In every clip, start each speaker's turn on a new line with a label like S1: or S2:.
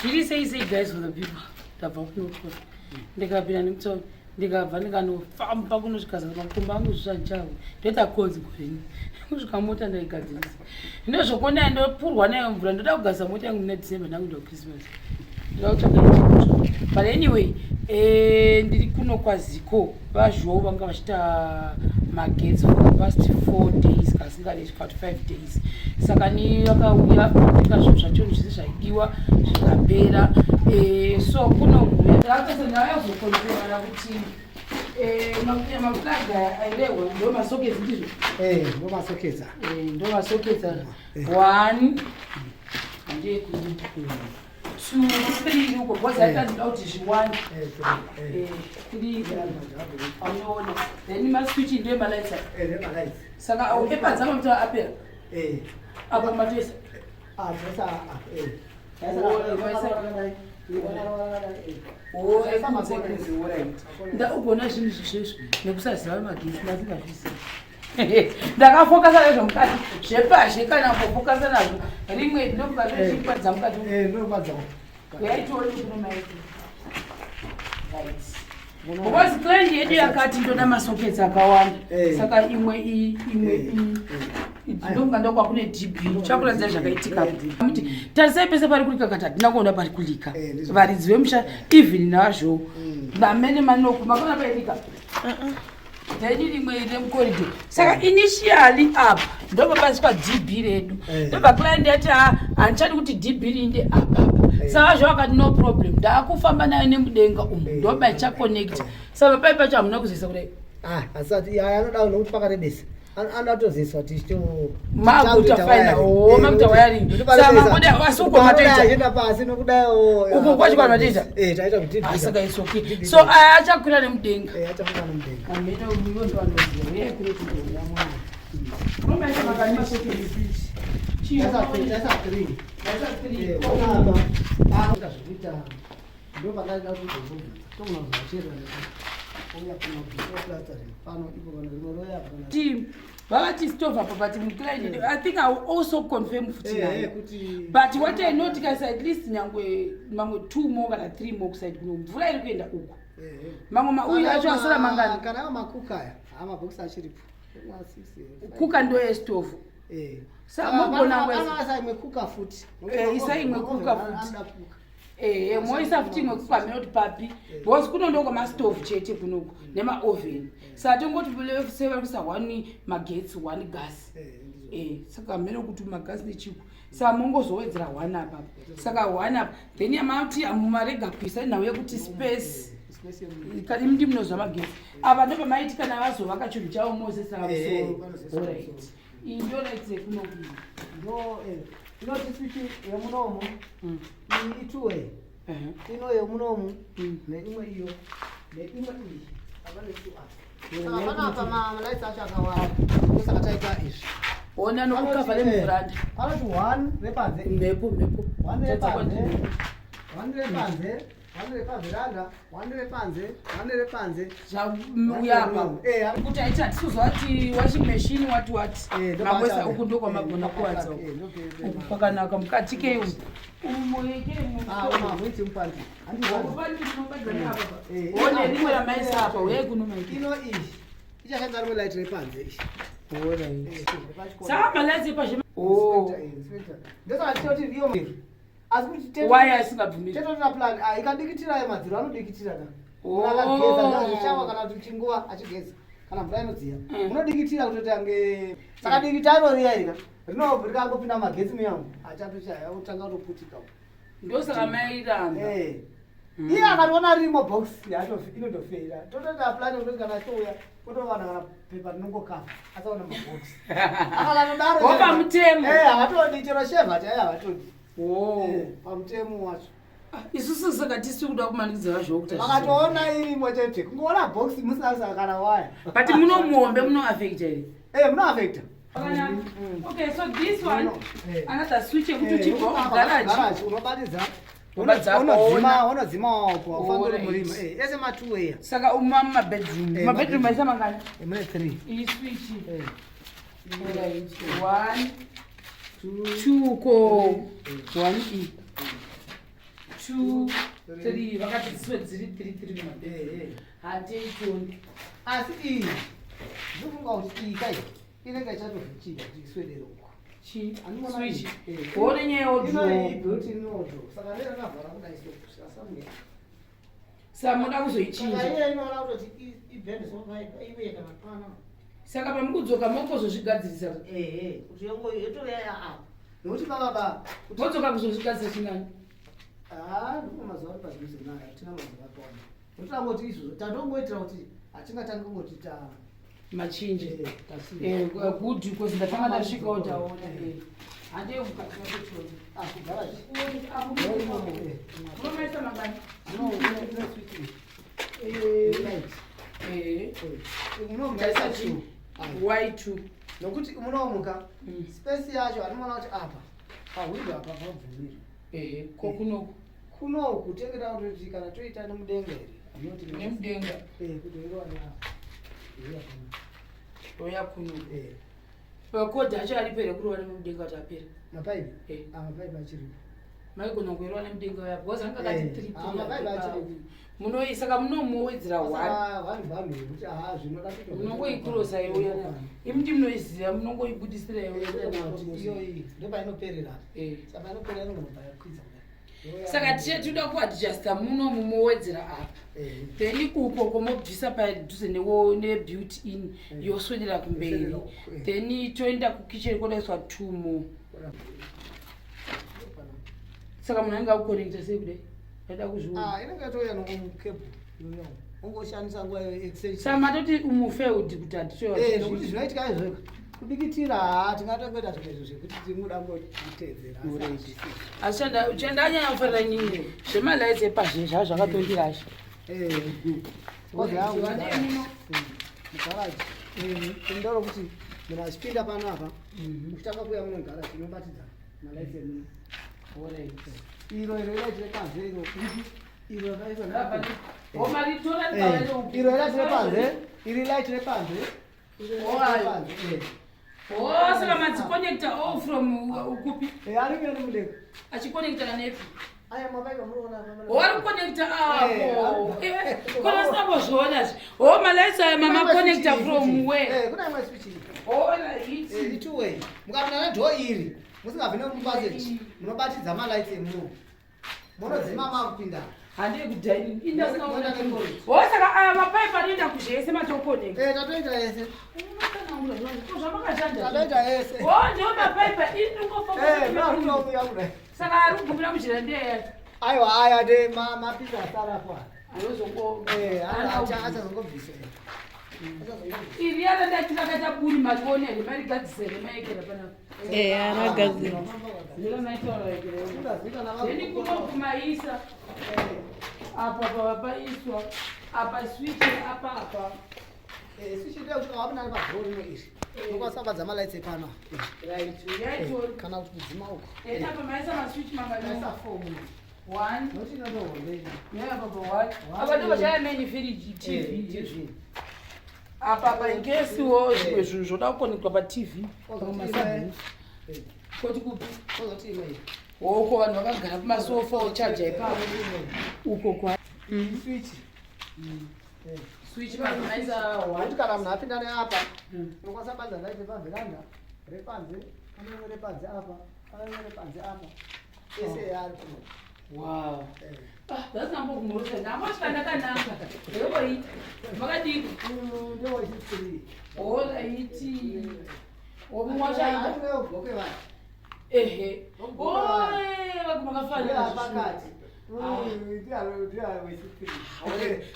S1: Zviri sei sei guys for the people. Ndabva kunotora. Ndikapinda nemutsauri. Ndikabva ndikanofamba kunosvika zasi makumbo angu zvisvanchawe. Ndoita konzi gorini. Kusvika mota ndaigadzirisa. Ndozvokonai ndopurwa nayo mvura ndoda kugadzisa mota yangu muna December ndakuenda kuChristmas. Ndoda kutsvaga chikutsva. But anyway, eh, ndiri kuno kwaZiko. VaZhou vanga vachiita magetsi for the past 4 days kasingarezvi kana kuti 5 days. Saka ni vakauya vatenga zvinhu zvacho zvese zvaidiwa zvikapera. Eh, so kuno ndauya kuzokonfirmana kuti eh, maplug airehwa ndo masockets ndizvo?
S2: Eh, ndo masockets.
S1: Eh, ndo masockets. One ndeyekuti two, three uko because aita kuti zviwande.
S2: Eh,
S1: three anoona, then maswitch ndiyo malights.
S2: Eh, nemalights.
S1: Saka epanze mamuta apera?
S2: Eh.
S1: Apo matoisa?
S2: Ah, taisa ah, eh.
S1: Oh, Oh, ekunze kunze, alright. Ndaugona zvinhu zvisvezvo nekusaziva magetsi ndasingazvizivi. Ndakafokasa nezvomukati zvepazhe kana kufokasa nazvo rimwe ndobva zvichipadza mukati.
S2: Eh, ndobadza.
S1: Yaitioni kuno maiti. Right. Because client yedu yakati ndoda masockets akawanda. Saka imwe iyi, imwe iyi. Ndonga ndokwa kune DB. Chakuratidza zvakaitika. Muti tarisai pese pari kulika kati hatina kuona pari kulika.
S2: Ndizvo.
S1: Varidzi vemusha even nazvo. Vamene manoku makona pailika. Then rimwe remucorridor. Saka initially apa ndobva paiswa DB redu. Ndobva client yati, "Ah, handichadi kuti DB riinde apa apa." Saka zvo akati, "No problem, ndaakufamba nayo nemudenga umu." Ndobva ichaconnect. Saka pai pacho hamuna kuzoisa kudai?
S2: Ah, asati aya anoda nokuti pakarebesa. Anoda kutoziswa tichito
S1: Makuta final. Oh, makuta wiring. Saka mangoda asi uko matoita.
S2: Achienda pasi nokudai oh.
S1: Uko kwacho kwamatoita?
S2: Eh, taita kuti
S1: Ah, saka it's okay. So aya achakwira nemudenga.
S2: Eh, achakwira nemudenga.
S1: Amene uyo ndo anoziva. Uyai kure kudenga mwana. Unomaita makani masockets switch?
S2: Taisa three, taisa three.
S1: Taisa three.
S2: Eh, ona apa. Ah, zvekuita ndo pandaida kuzobvunza. Togona kuzvachera ouya kuno plastering pano ipo pano rimwe roya pano.
S1: Team vakati stove apa, but muclient, I think I will also confirm futi naye.
S2: Kuti
S1: But what I know, tikaisa at least nyangwe mamwe two more kana three more kuside kuno, mvura iri kuenda uku. Mamwe mauyu acho asara mangani?
S2: Kana ayo makuka aya, mabhokisi achiripo. Ona six, five.
S1: Kuka ndo yestove.
S2: Eh.
S1: Saka mogona
S2: Anoisa imwe kuka futi.
S1: Eh, isa imwe kuka futi.
S2: Anoda kuka.
S1: Ehe, moisa futi imwe kuka minoti papi, because kuno ndo kwamastove chete kunoku nemaoven. Saka tongoti sevari kuisa one magetsi, one gas.
S2: Eh, ndizvo.
S1: Eh, saka mene kuti magasi nechikwa, saka mongozowedzera one apa, saka one apa, then yamati mumarega kuisa nhau yekuti space.
S2: Space
S1: Kani ndi munozwa magetsi apa ndo pamaiti kana vazovaka chinhu chavo mozesa
S2: Eh,
S1: pamusoro.
S2: panosesa.
S1: Alright, iyi ndo light yekunoku.
S2: Ndo inoti switch yemunomu iyi i-two way. Ino yemunomu neimwe iyo neimwe iyi apa netu apa. Saka panapa malights acho akawanda, ndosaka taita izvi.
S1: Ona nokukavha nemuvhuranda.
S2: Panoti one repanze.
S1: Mhepo, mhepo.
S2: One repanze, one repanze, one repaveranda, one repanze, one repanze.
S1: Zvauya apa. Kuti aiti hatisizwa ati washing machine wati wati.
S2: Ndo
S1: Makwesa
S2: pachabe.
S1: uku ndokwamagona kuwadza.
S2: Eh,
S1: Uku
S2: ndo
S1: uku kwakanaka mukati ke umu umu.
S2: Ah, mahuiti mupandi.
S1: One rimwe ramaisa apa, uyai kuno maiti.
S2: Ino iyi ichashandisa rimwe light repanze iyi. Repachikoro.
S1: Saka malights epazhe.
S2: Inspector. Ndosaka tichoti iyo asi kuti
S1: Waya isingabvumiri.
S2: Tetotora plan, ah, ikadikitira madziro anodikitira ka. Akageza ngazvishawa kana kuti chinguva achigeza kana mvura inodziya. Unodikitira kutoti ange saka dikita iro riya irika rino rikangopinda magetsi muyangu achatochaya otanga kutoputika.
S1: Ndosaka mairamba.
S2: Eh. Iye akatoona ririmo box yacho inotofeira. Totoita plan yekuti kana achouya otowana kana pepa rinongokafa asaona mabox. Akatodaro.
S1: Wo pamutemo.
S2: Eh, havatodi chero sheva chaiyo havatodi.
S1: Oh.
S2: Eh, pamutemo wacho.
S1: Isusu saka tisi kuda kumanikidza vazvo kuti
S2: Vakatoona irimo chete. Kungoona box musina kusaka kana waya.
S1: But muno muhombe munoaffecta here?
S2: Eh, munoaffecta.
S1: Okay, so this one, another switch yekuti uchibva
S2: kugaraji
S1: kugaraji
S2: unobatidza.
S1: Unobatidza.
S2: Unodzima, unodzima wapo aufambiri
S1: Alright.
S2: murima. Eh, ese matuweya.
S1: Saka uma mumabedroom. Mumabedroom aisa mangani?
S2: Mune 3.
S1: Iyi switch.
S2: Eh.
S1: Alright, one,
S2: 2.
S1: two ko one e. 2, 3. Vakati dzisiwe dziri 3 3 mumabedroom. Handei tione.
S2: Asi iyi ndinofunga kuti iyi kai inenge ichatozvichinja kuti iswedere uko.
S1: Chi
S2: Andinoona
S1: switch.
S2: iyi.
S1: One nyaya
S2: Ino iyi
S1: wardrobe.
S2: built in wardrobe. Saka ndeye rakavhara kudai so kusvika somewhere.
S1: Saka munoda
S2: Saka
S1: kuzoichinja.
S2: iye inoona kutoti ibhende so iuye kana pana.
S1: Saka pamukudzoka mokozozvigadzirisa.
S2: Ehe, kuti yotouya yaapa. Nekuti baba kuti
S1: Modzoka kuzozvigadzirisa chingani?
S2: Ah, ndipo mazuva ari padhuze nayo, hatina mazuva akawanda. Nekuti tangoti izvozvo tatongoitira kuti hatingatangi kungoti ta
S1: Machinje.
S2: Tasiya.
S1: Good, because ndatanga ndasvikawo ndaona. Handei mukati macho.
S2: Ah, kugaraji.
S1: Munomaisa mangani?
S2: No, ine switch iyi. Light. Munomuka
S1: Taisa
S2: two.
S1: two.
S2: Ah.
S1: Why two?
S2: Nokuti munomuka space yacho anoona kuti apa pahwindo apa pabvumiri.
S1: Ehe, ko kunoku
S2: Kunoku tenge takutoti kana toita nemudenga here. Anoti
S1: nemudenga
S2: kuti irowane apa. Iya pano.
S1: oya kunoku. Makodhi acho aripo here kurova nemudenga kuti apera?
S2: Mapaipi?
S1: Eh.
S2: Ah, mapaipi achiripo.
S1: Maigona kuirova nemudenga uya because anga kati three
S2: Ah, mapaipi achiripo.
S1: Munoi saka munomuwedzera one.
S2: Saka vanhu vanhu yekuti ah zvinoda kuitwa.
S1: Munongoikrosa iuya nayo. Imi ndi munoiziva, munongoibudisira iuya nayo.
S2: Iyoyi ndopainoperera. Saka painoperera inogona yakwidza kudai.
S1: Saka tiche tinoda kuadjusta muno mumowedzera apa. Then uko komobvisa padhuze nebuilt in, yoswedera kumberi.
S2: Yoswedera uko, eh.
S1: Then toenda kukitchen kodaiswa two more. Saka munhu anenge akuconnecta sei kudai? Ndaida kuzviona.
S2: Ah, inenge yatouya nokukebhu iyoyo. Ungoshandisa nguva iyo extension.
S1: Saka matoti umufailed kuti
S2: Nokuti
S1: hatitoa.
S2: zvinoitika izvozvo kudikitira haa tingatongoita zvimwe izvo zvekuti tingoda ngotiteedzera.
S1: Asi chandanyanya kufarira inini zvemalights epazhe zvaa zvakatondirasha.
S2: Mugaraji ndoro kuti munhu achipinda pano apa, uchitanga kuuya muno mugaraji, inobatidza malights emuno. Iro ilight repanze iro, iro rakaiswa iro ilight repanze, iri light repanze, iro light
S1: Oh, ayo.
S2: repanze.
S1: Oh, saka madziconnecta all from ukupi?
S2: Ari kuya nemudenga.
S1: Achiconnecta nepi?
S2: Aya mapaipi munoona apa.
S1: Wari kuconnecta apo.
S2: Eh,
S1: Kona sinambozviona. Oh, malights aya mamaconnecta from where?
S2: Kuna imwe switch iyi.
S1: Oh, it.
S2: I-two way. Mukapinda nedhoo iri musingabvi nemupassage, munobatidza malights emuno, munodzima makupinda.
S1: Handei kudining.
S2: Munoenda necorridor.
S1: Oh, saka aya mapaipi anoenda kuzvese matoconnecta.
S2: Tatoita yese.
S1: Zvamakashanda.
S2: Tatoita yese.
S1: Oh, ndiwo mapaipi.
S2: Maakutouya kudai.
S1: Saka ari kugumira muzhira ndeyaya.
S2: Aiwa, aya de mapisa asarapo aya.
S1: Anozongo.
S2: Achazongobvisa.
S1: Iri yara ndachirakaita buri matione here marigadzisa here maekera panapa?
S3: Aragadzira.
S1: Ndiro maitaura ekera. Then kuno kumaisa apa pava paiswa apa switch apa apa.
S2: Switch ndeyekuti wapinda nepadhoo rino iri, unokwanisa kubadza malights epano.
S1: Right. Yaitori.
S2: Kana kuti kudzima uko.
S1: Then apa maisa maswitch mangani?
S2: Maisa four muno.
S1: One.
S2: Nokuti inotohombe.
S1: Neapa pa one. Apa ndo pachaya main fridge, TV. Apa pa in case wo zvimwe zvinhu zvoda kuconnectwa paTV. Koti kupi?
S2: Kozoti imwe iyi.
S1: Uko vanhu vakagara pamasofa ochaja ipapo. Uko kwa
S2: Switch.
S1: Switch vanhu maisa one.
S2: Nokuti kana munhu apinda neapa, unokwanisa kubadza light repavheranda repanze, pane rimwe repanze apa, pane rimwe repanze apa, ese ari kuno.
S1: Wow. Ah, ndasinambokumhorosa. Ndambosvika ndakanaka. Ndewoita. Makadiko.
S2: Ndewechithree.
S1: Alright. Omwe wachaita.
S2: Bloke vanhu.
S1: Ehe. Oe, vakafanira.
S2: Pakati.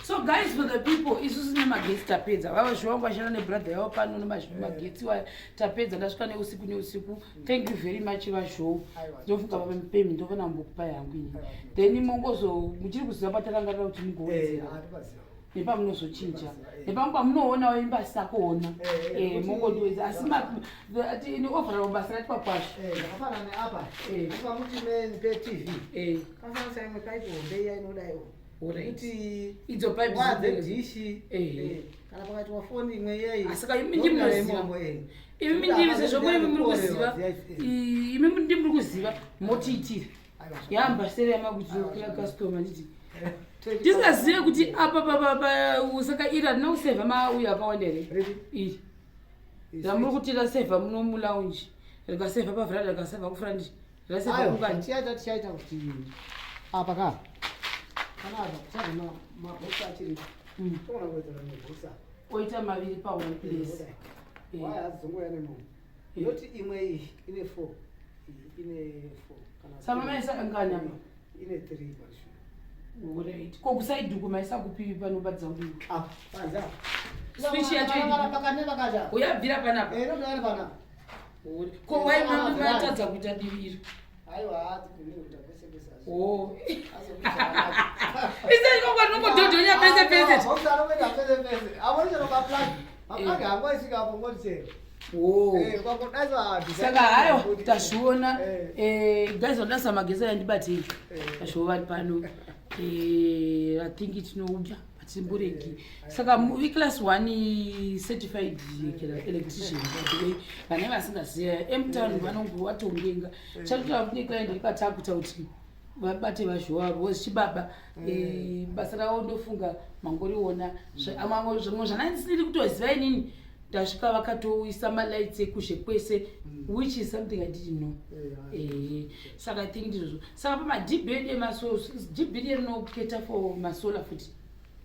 S1: So guys, for the people, isusu nemagetsi tapedza. Vava zviwangu vashanda nebrother yavo pano nemagetsi waya tapedza. Ndasvika neusiku neusiku. Thank you very much, vazhou.
S2: Aiwa.
S1: Ndofunga vapemi ndofana kumbokupa yangu ini. Then mongozo muchiri kuziva patarangarira kuti mugowedzera nepamunozochinja nepamwe pamunoonawo imba asina kuona. Mongondiwedza asi ni overall basa raitwa kwazvo.
S2: Zvakafanana neapa pamuti peTV, kafananisa imwe paipi hombe iya inodaiwo kuti
S1: Idzo pipe
S2: wadze dhishi, kana pakaitwa foni imwe yeyi.
S1: Asi ka imi ndimi munoziva. Imi ndimi sezvo muri muri kuziva, imi ndimi muri kuziva motiitira. Yambasere yamakudzokera customer, nditi tisingazive kuti apa papa. Saka iri harina kusevha mauyo akawanda here?
S2: Ready?
S1: Iri ramuri kuti rasevha muno mulounge, rikasevha paveranda, rikasevha kufront, rasevha
S2: Aiwa,
S1: mukati.
S2: Tichaita kuti apa ka panapa kusabva mabhokisi achiripo. Togona kuwedzera mabhokisi apa.
S1: Oita maviri pa one place.
S2: Waya hadzizongouya nemunhu. Noti imwe iyi ine four, iyi ine four kana
S1: Saka maisa angani apa?
S2: Ine three pashure.
S1: Alright. Ko kuside uku maisa kupi panobatidza kuti
S2: Apa panze apa.
S1: Switch yacho iri-
S2: Pakati nepakati apa.
S1: Uyabvira panapa?
S2: Eh, inobvira panapa.
S1: Alright. Ko wai matadza kuita divi iri?
S2: Aiwa, hadzigoni kuita pese pese asi.
S1: Oh.
S2: Asi
S1: Isai kwanongodhodhonya pese pese.
S2: Bhokisi anongoita pese pese. Avoni chero maplug. Maplug hangoisvika apo ngoti chero.
S1: Oh.
S2: Eh, kwangodaiswa.
S1: Saka hayo tazviona.
S2: Eh.
S1: Guys, vandasa magesi ayandibatei. Tazviona vari pano. I think tinouya hatimboregi. Saka iclass one certified electrician, by the way, vane vasingaziva mtown vanongo vatongenga chatotaura kune client ikatakuta kuti vabate vazhowa because chibaba basa ravo ndofunga mangoriona. Zvimwe zvandisiri kutoziva inini, ndasvika vakatoisa malights ekuzhe kwese, which is something I didn't know. Saka I think ndizvozvo. Saka pamadb edu emaso, DB riye rinocater for masolar futi?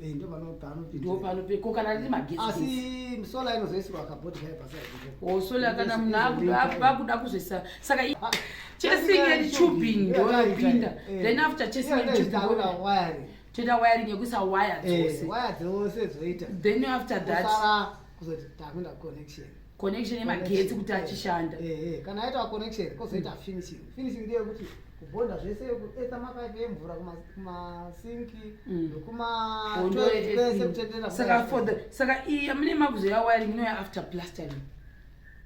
S2: Ndo panopinda.
S1: Ndo panope. Ko kana riri magetsi?
S2: Asi solar inozoisirwa kabhodi kayo paside.
S1: O solar kana munhu akuda kuzoisa. Saka chasing and tubing ndoyopinda, then after chasing and tubing
S2: Wiring.
S1: Toita wiring yekuisa waya dzose.
S2: Waya dzose dzoita.
S1: Then after that
S2: Kusara kuzoti takuenda connection.
S1: Connection yemagetsi kuti achishanda.
S2: Kana aita connection, kozoita finishing. Finishing ndeyekuti kubhonda zvese, kuesa mapaipi emvura kumasinki nekumakwese kutendera.
S1: Saka for the saka iyi mune makuzoya wiring inoya after plastering?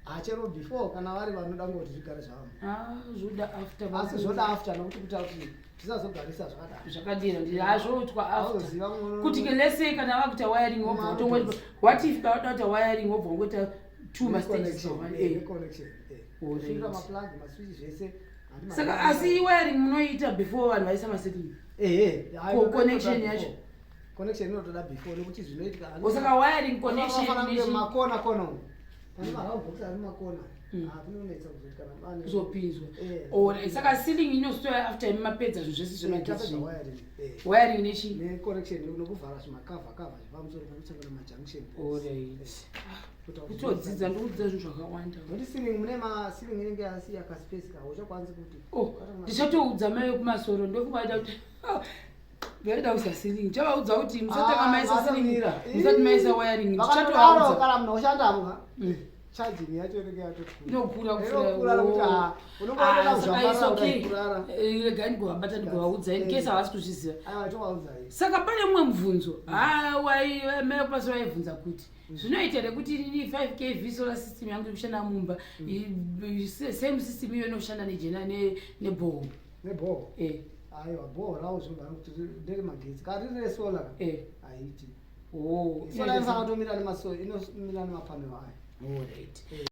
S2: Hachero before, kana vari vanoda ngoti zvigare zvavo.
S1: Ah, zvoda after.
S2: Asi zvoda after nokuti kuita kuti zvisazogarisa zvakadaro.
S1: Zvakadira ndi hazvoitwa after.
S2: Auzoziva
S1: Kuti lese kana vakuita wiring wobva utongoti, what if vauda kuita wiring wobva wangoita two mastages?
S2: Connection.
S1: Alright.
S2: Maplug, maswitch, zvese.
S1: Saka asi wiring munoita before vanhu vaisa maceiling?
S2: Ehe.
S1: Connection yacho?
S2: Connection inotoda before nekuti zvinoitika
S1: Saka wiring connection
S2: makona kona umu pane maround box ari makona. Kunonetsa kuzoti kana
S1: Kuzopinzwa.
S2: Eh.
S1: Alright. Saka ceiling inozotoya after mapedza zvinhu zvese zvemagetsi?
S2: Tapedza wiring.
S1: Wiring nechi
S2: Neconnection, nokuvhara zvimakavha kavha zvepamusoro panotsangana majunction.
S1: Alright. Kutodzidza, ndikudzidza zvinhu zvakawanda.
S2: Nokuti ceiling mune maceiling inenge yasiya kaspace ka uchakwanisi kuti
S1: Oh, ndichatoudza mai vekumasoro. Ndokuvaita kuti vaida kuisa ceiling, ndichavaudza kuti musatanga maisa ceiling
S2: Vatomira.
S1: musati maisa wiring.
S2: Vakatodaro.
S1: Ndichatovaudza.
S2: Kana munhu oshandamo, charging yacho inenge yatokura.
S1: Inokura.
S2: Inokura nokuti unongoona kuzvambarara kudai, kurara.
S1: Regai ndigovabata, ndigovaudza in case havasi kuzviziva.
S2: Aiwa, tovaudza.
S1: Saka pane mumwe mubvunzo mai vekumasoro vaibvunza kuti zvinoita here kuti inini 5 kV solar system yangu iri kushanda mumba, same system iyo inoshanda nejena neborehole?
S2: Neborehole?
S1: Eh.
S2: Aiwa, borehole rawo zvinogara kuti ndere magetsi, kana riri resolar
S1: Eh.
S2: haiti.
S1: Oh.
S2: Solar inofanira kutomira inomira nemapanel ayo.
S1: Alright.